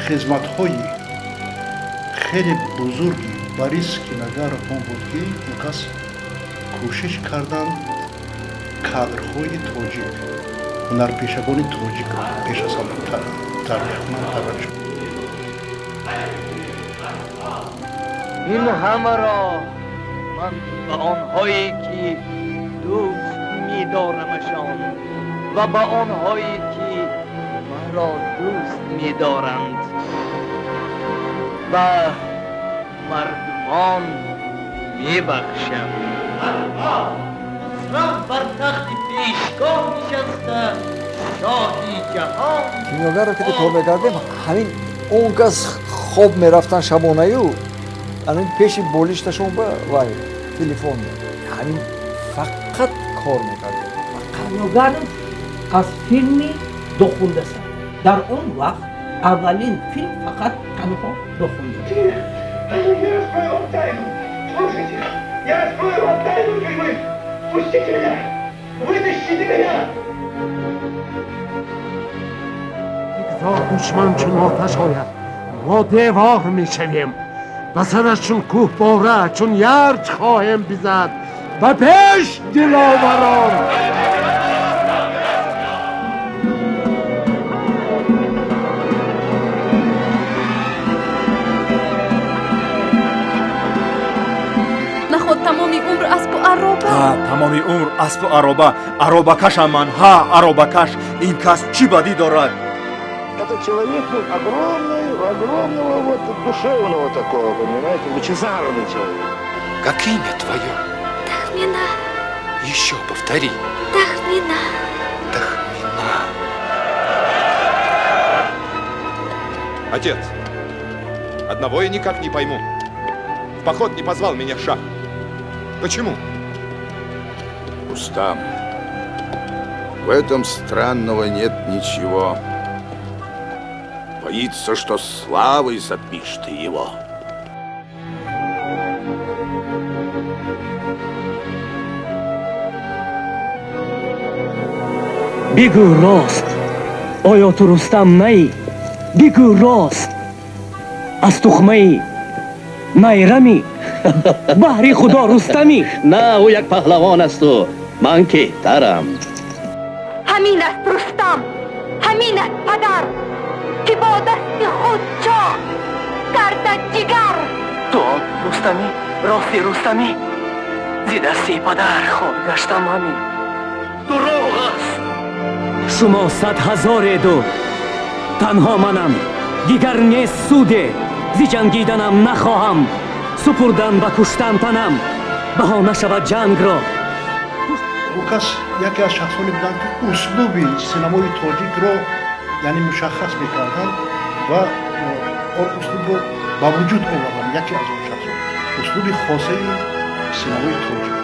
Хизматҳои хеле бузурги Борис Киногаров он буд, ки он кас кӯшиш карданд кадрҳои тоҷик, ҳунарпешагони тоҷикро пеш аз ҳама тарбия кунанд, парвариш. Ин ҳамаро ман ба онҳое ки дӯст медорамашон ва ба онҳое ки маро дӯст медоранд ва мардумон мебахшам. Хусрав бар тахти пешгоҳ нишаста, шоҳи ҷаҳон. Кимёгарро ки кор мекардем, ҳамин он кас хоб мерафтан шабонаю, ҳамин пеши болишташон ба вай телефон, ҳамин фақат кор мекардем. Кимёгаров аз филми Дохунда сар. Дар он вақт аввалин филм фақат танҳо Дохунда. Я раскрою вам тайну. Слушайте, я раскрою вам тайну тюрьмы. Пустите меня! Вытащите меня! Бигзор душман чун оташ ояд, мо девор мешавем, ба сараш чун кӯҳбора, чун ярч хоҳем бизад. Ба пеш, диловарон! Наход тамоми умр аспу ароба. Ҳа, тамоми умр аспу ароба, аробакашам ман, ҳа, аробакаш. Ин кас чӣ бадӣ дорад? Это человек был огромный, огромного вот душевного такого, понимаете, лучезарный человек. Как имя твое? Тахмина. Еще повтори. Тахмина. Тахмина. Отец, одного я никак не пойму. В поход не позвал меня шах. Почему? Рустам, в этом странного нет ничего. Боится, что славой затмишь ты его. Бигӯ рост, оё ту Рустам наӣ? Бигӯ рост, аз тухмаи Найрамӣ? Баҳри Худо, Рустамӣ? На, ӯ як паҳлавон асту ман кеҳтарам. Ҳамин аст Рустам, ҳамин аст, падар, ки бо дасти худ чоҳ карда ҷигар. Ту Рустамӣ, рости Рустамӣ? Зи дасти падар хор гаштам ҳамин. Дурӯғ аст. Шумо 100 ҳазореду танҳо манам, дигар нест суде. Зи ҷангиданам нахоҳам, супурдан ба куштан танам баҳона шавад ҷангро. Ӯ кас яке аз шахсоне буданд, ки услуби синамои тоҷикро, яъне, мушаххас мекарданд ва он услубро ба вуҷуд оварданд. Яке аз он шахсон услуби хосаи синамои тоҷик.